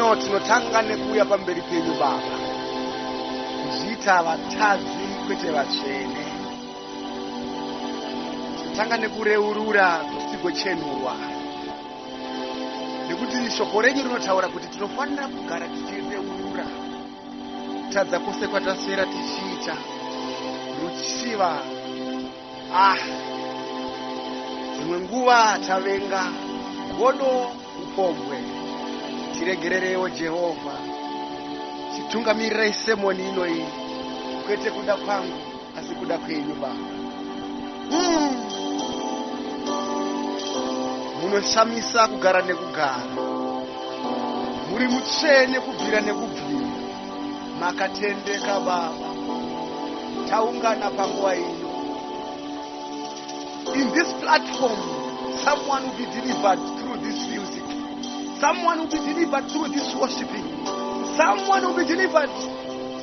Ino tinotanga nekuuya pamberi penyu Baba, kuzviita vatadzi kwete vatsvene. Tinotanga nekureurura kuti tigochenurwa, nekuti shoko renyu rinotaura kuti tinofanira kugara tichireurura kutadza kwose kwataswera tichiita, ruchiva. Ah, dzimwe nguva tavenga godo, upombwe. Tiregererewo Jehovha, chitungamirirai semoni inoyi, kwete kuda kwangu asi kuda kwenyu Baba. Munoshamisa kugara nekugara, muri mutsvene kubvira nekubvira. Makatendeka Baba, taungana panguva ino. In this platform, someone will be delivered through this music. Someone will be delivered through this worshiping. Someone will be delivered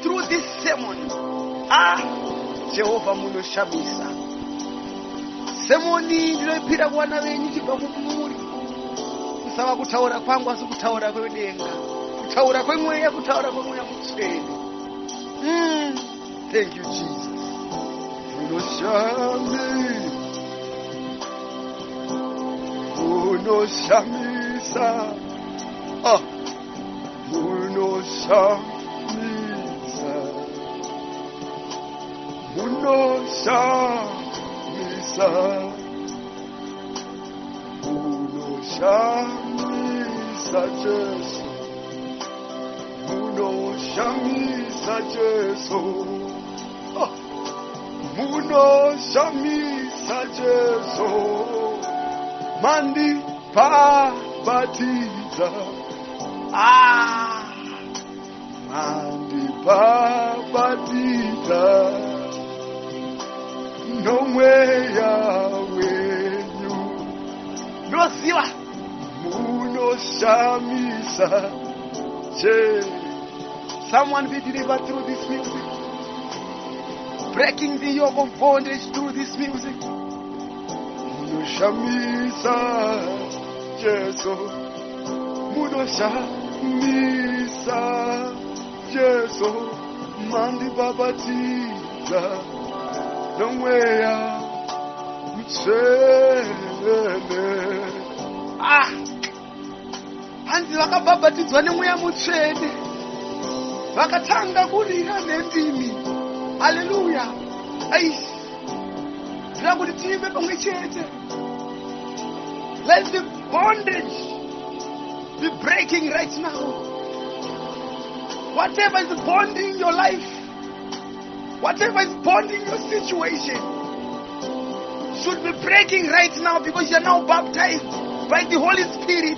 through this sermon. Ah, Jehovha munoshamisa. Semoni ndinoipira kuvana venyu ichibva kumuri. Kusava kutaura kwangu asi kutaura kwedenga. Kutaura kwemweya, kutaura kwemweya mutsvene. Thank you, Jesus. Munoshamisa. Munoshamisa. Ah. Munoshamisa. Munoshamisa. Munoshamisa Jesu. Munoshamisa Jesu. Ah. Munoshamisa Jesu. Mandibhabhatidza. Ah. Mandibhabhatidza nomweya wenyu. Ndinoziva munoshamisa Jesu. Someone be delivered through this music. Breaking the yoke of bondage through this music. Munoshamisa Jesu. Munoshamisa Jesu. Mandibhabhatidza nomweya mutsvene. Ah! Hanzi vakabhabhatidzwa nemweya mutsvene, vakatanga kurira nendimi. Haleluya! Aish, ndinoda kuti tiimbe pamwe chete. Let the bondage be breaking right now. Whatever is bonding your life, whatever is bonding your situation, should be breaking right now, because you are now baptized by the Holy Spirit.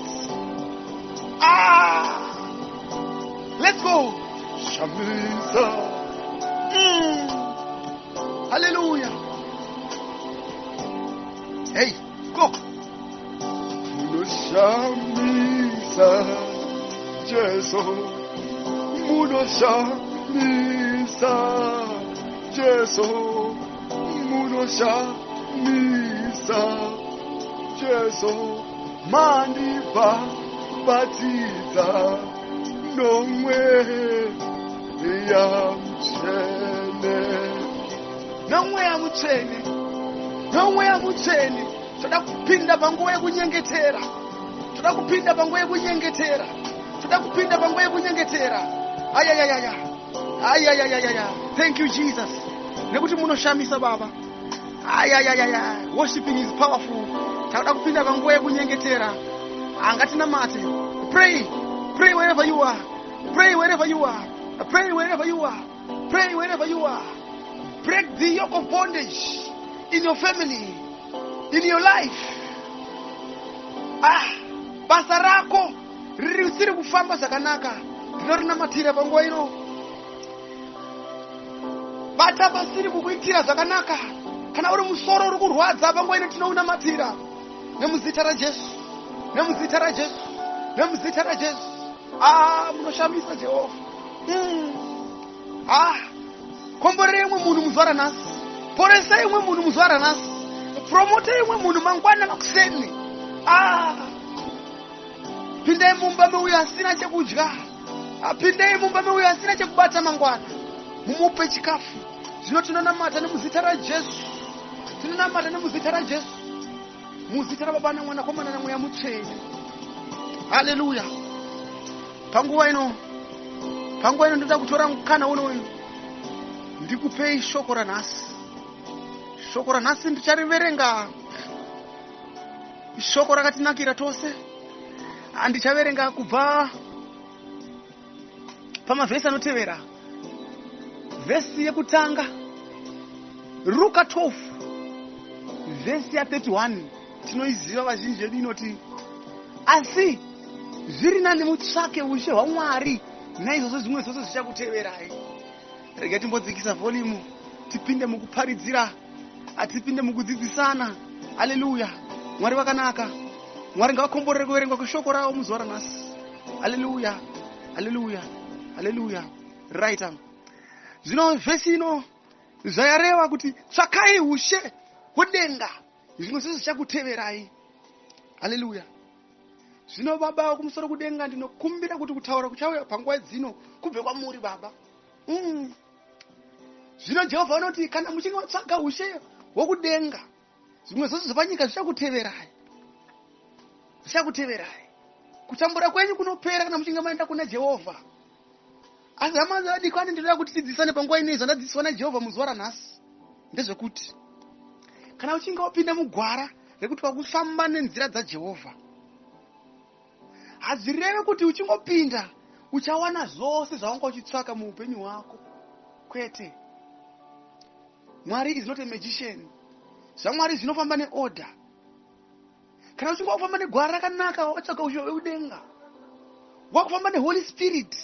Ah, let's go. Shamisa. Hallelujah. Hey, go. Munoshamisa Jesu. Munoshamisa Jesu. Munoshamisa Jesu. Mandibhabhatidza nomweya mutsvene. Nomweya mutsvene. Nomweya mutsvene. Toda kupinda panguva yekunyengetera. Toda kupinda panguva yekunyengetera. Toda kupinda panguva yekunyengetera. Ayayayaya. Ayayayaya. Thank you, Jesus. Nekuti munoshamisa Baba. Ayayayaya. Worshiping is powerful. Takuda kupinda panguva yekunyengetera. Ngatinamate. Pray. Pray wherever you are. Pray wherever you are. Pray wherever you are. Pray wherever you are. Break the yoke of bondage in your family, in your life. Ah, basa rako risiri kufamba zvakanaka, ndinorinamatira panguva ino. Bata pasiri kukuitira zvakanaka. Kana uri musoro uri kurwadza, panguva ino tinounamatira nemuzita raJesu, nemuzita raJesu, nemuzita raJesu. Ah, munoshamisa Jehovha. Ah, komborera imwe munhu muzuva ranhasi, poresa imwe munhu muzuva ranhasi, promota imwe munhu mangwana makuseni. Ah, Pindai mumba meuyo asina chekudya. Pindai mumba meuyo asina chekubata mangwana, mumupe chikafu. Zvino tinonamata nemuzita raJesu, tinonamata nemuzita raJesu, muzita raBaba naMwanakomana naMweya Mutsvene. Haleluya. Panguva ino ndoda kutora mukana unoyu ndikupei shoko ranhasi. Shoko ranhasi ndichariverenga, shoko rakatinakira tose. Handichaverenga kubva pamavhesi anotevera. Vhesi yekutanga, Ruka 12 vhesi ya31, tinoiziva vazhinji vedu, inoti, "Asi zviri nani mutsvake ushe hwaMwari, naizvozvo zvimwe zvose zvichakuteverai." Rega timbodzikisa volume, tipinde mukuparidzira, atipinde mukudzidzisana. Aleluya! Mwari vakanaka. Mwari ngavakomborere kuverengwa kweshoko ravo muzuva ranhasi. Aleluya, aleluya, aleluya. Right, zvino vhesi ino zvayareva kuti tsvakai ushe hwedenga, zvimwe zvose zvichakuteverai. Haleluya. Zvino Baba kumusoro kudenga, ndinokumbira kuti kutaura kuchauya panguva dzino kubve kwamuri, Baba. Zvino Jehovha anoti kana muchinge matsvaga ushe hwokudenga, zvimwe zvose zvepanyika zvichakuteverai, zvichakuteverai. Kutambura kwenyu kunopera kana muchinge maenda kuna Jehovha. Asi hama dzadikani, ndinoda kuti tidzidzisane panguva inei. Zvandadzidziswa naJehovha muzuva ranhasi ndezvekuti kana uchinge wapinda mugwara rekuti wakufamba nenzira dzaJehovha, hazvireve kuti uchingopinda uchawana zvose zvawanga uchitsvaka muupenyu hwako. Kwete. Mwari is not a magician. ZvaMwari zvinofamba neorder. Kana uchinge wakufamba negwara rakanaka, watsvaka ushe hwekudenga, wakufamba neHoly Spirit,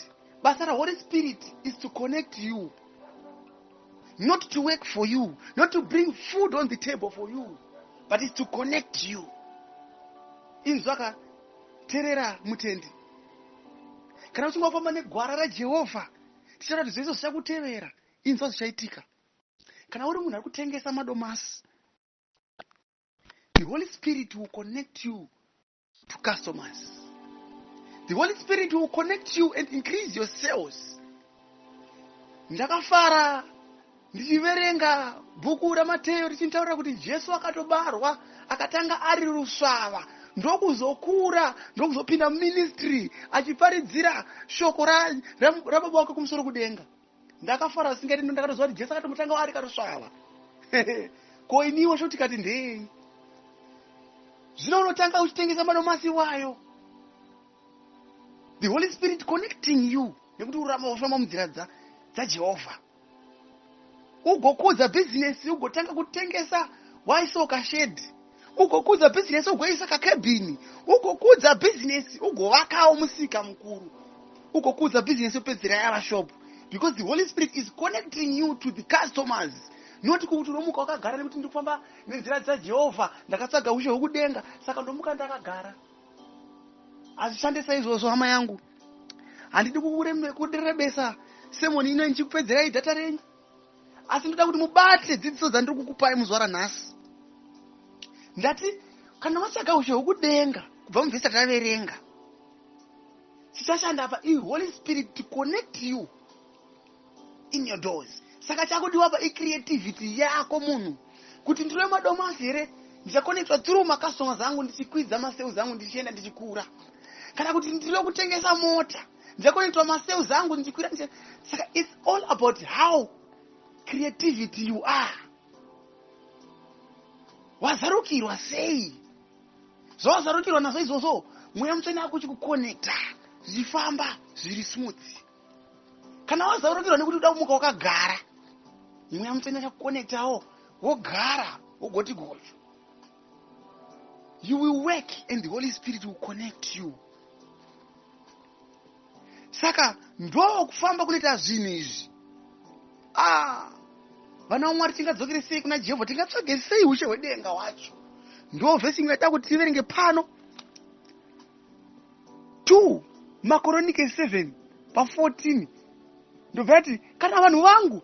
basa raHoly Spirit is to connect you, not to work for you, not to bring food on the table for you, but is to connect you. Inzwaka, teerera mutendi, kana uchinge wafamba negwara raJehovha, tichaona kuti zvese zvichakutevera. Inzwa zvichaitika. Kana uri munhu ari kutengesa madomasi, the Holy Spirit will connect you to customers. The Holy Spirit will connect you and increase your sales. Ndakafara ndichiverenga bhuku raMateyo richintaurira kuti Jesu akatobarwa, akatanga ari rusvava, ndokuzokura, ndokuzopinda ministry achiparidzira shoko raBaba wake kumusoro kudenga. Ndakafara zvisingaiti. Ndakatoziva kuti Jesu akatomutanga ari karusvava. Ko iniwo sho tikati ndei? Zvino unotanga uchitengesa madomasi wayo, the Holy Spirit connecting you, nekuti uramba ufamba munzira dzaJehovha, ugokudza bhizinesi, ugotanga kutengesa waisawo kashed, ugokudza bhizinesi, ugoisa kakebhini, ugokudza bhizinesi, ugovakawo musika mukuru, ugokudza bhizinesi, yopedzera yava shop, because the Holy Spirit is connecting you to the customers, not kuti unomuka wakagara nekuti ndiri kufamba nenzira dzaJehovha, ndakatsvaga ushe hwekudenga, saka ndomuka ndakagara. Hazvishande saizvozvo, hama yangu. Handidi kurebesa sermon ino ndichikupedzerai data renyu, asi ndoda kuti mubate dzidziso dzandiri kukupai muzuva ranhasi. Ndati kana watsvaga ushe hwekudenga, kubva muvhesi rataverenga, chichashanda apa iHoly Spirit to connect you in your doors. Saka chakudiwa pa icreativity yako munhu, kuti ndiro madomasi here, ndichaconnectwa through macustomers angu, ndichikwidza masales angu, ndichienda ndichikura, kana kuti ndiro kutengesa mota, ndichaconnectwa masales angu ndichikwira. Saka it's all about how creativity you are. Wazarukirwa sei? Zvawazarukirwa nazvo izvozvo, Mweya Mutsvene akuchikuconnecta, zvichifamba zviri smooth. Kana wazarukirwa nekuti uda kumuka wakagara, Mweya Mutsvene achakuconnectawo, wogara, wogoti gocho. You will work and the Holy Spirit will connect you. Saka ndo kufamba kunoita zvinhu izvi. Ah, vana vaMwari, tingadzokere sei kuna Jehovha? Tingatsvage sei ushe hwedenga hwacho? Ndo vhesi imwe yada kuti tiverenge pano, 2 Makoronike 7 pa14. Ndobva yati, "Kana vanhu vangu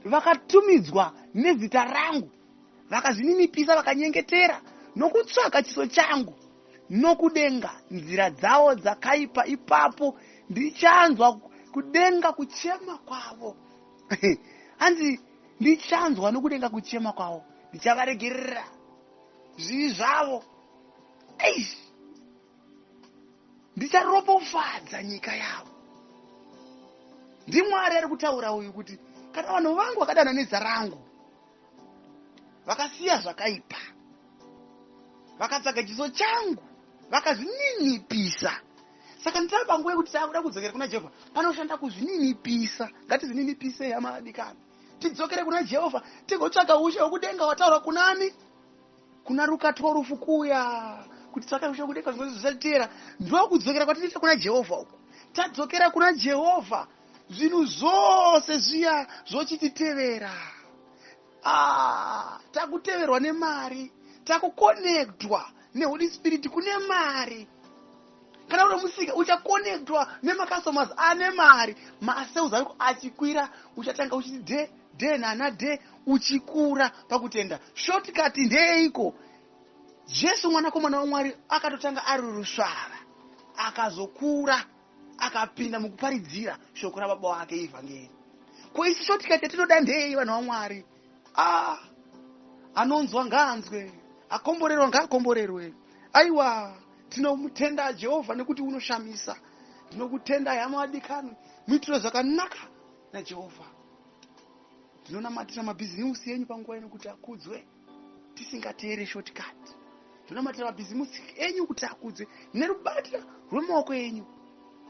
vakatumidzwa nezita rangu vakazvininipisa, vakanyengetera nokutsvaka chiso changu." Nokudenga nzira dzavo dzakaipa, ipapo ndichanzwa kudenga kuchema kwavo. Hanzi ndichanzwa nokudenga kuchema kwavo, ndichavaregerera zvivi zvavo. Eish! Ndicharopofadza nyika yavo. NdiMwari ari kutaura uyu kuti kana vanhu vangu vakadana nezita rangu, vakasiya zvakaipa, vakatsvaga chiso changu, vakazvininipisa. Saka nditava panguva yekuti takuda kudzokera kuna Jehovha, panoshanda kuzvininipisa. Ngatizvininipisei, hama vadikani, tidzokere kuna Jehovha, tigotsvaga ushe hwekudenga wataura kunani? Kuna Ruka 12 kuya kuti tsvakai ushe hwekudenga, zvimwe zvisatera. Ndokudzokera kwatinoita kuna Jehovha uku. Tadzokera kuna Jehovha, zvinhu zvose zviya zvochititevera. Ah, takuteverwa nemari, takukonektwa neHoly Spirit kune mari. Kana uri musika uchakonektwa nemacustomers ane mari, masales ako achikwira, uchatanga uchiti de de nana de, uchikura pakutenda. Shortcut ndeyeiko? Jesu mwanakomana waMwari akatotanga ari rusvava, akazokura akapinda mukuparidzira shoko rababa wake, ivhangeri. Ko isu shortcut yatinoda ndeyei, vanhu vaMwari? Ah, anonzwa ngaanzwe, akomborerwa ngaakomborerwe. Aiwa, tinomutenda Jehovha nekuti unoshamisa. Ndinokutenda, hama vadikani, muitiro zvakanaka naJehovha. Ndinonamatira mabhizimusi enyu panguva ino kuti akudzwe, tisingateere shortcut. Ndinonamatira mabhizimusi enyu kuti akudzwe nerubatira rwemaoko enyu,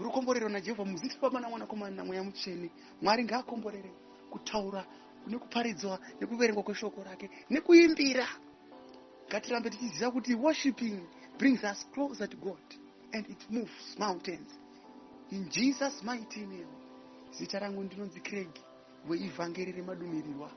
rukomborero naJehovha, muzita Baba naMwanakomana naMweya Mutsvene. Mwari ngaakomborere kutaura nekuparidzwa nekuverengwa kweshoko rake nekuimbira. Ngatirambe tichiziva kuti worshiping brings us closer to God and it moves mountains. In Jesus' mighty name. Zita rangu ndinonzi Craig weivhangeri remadunhirirwa.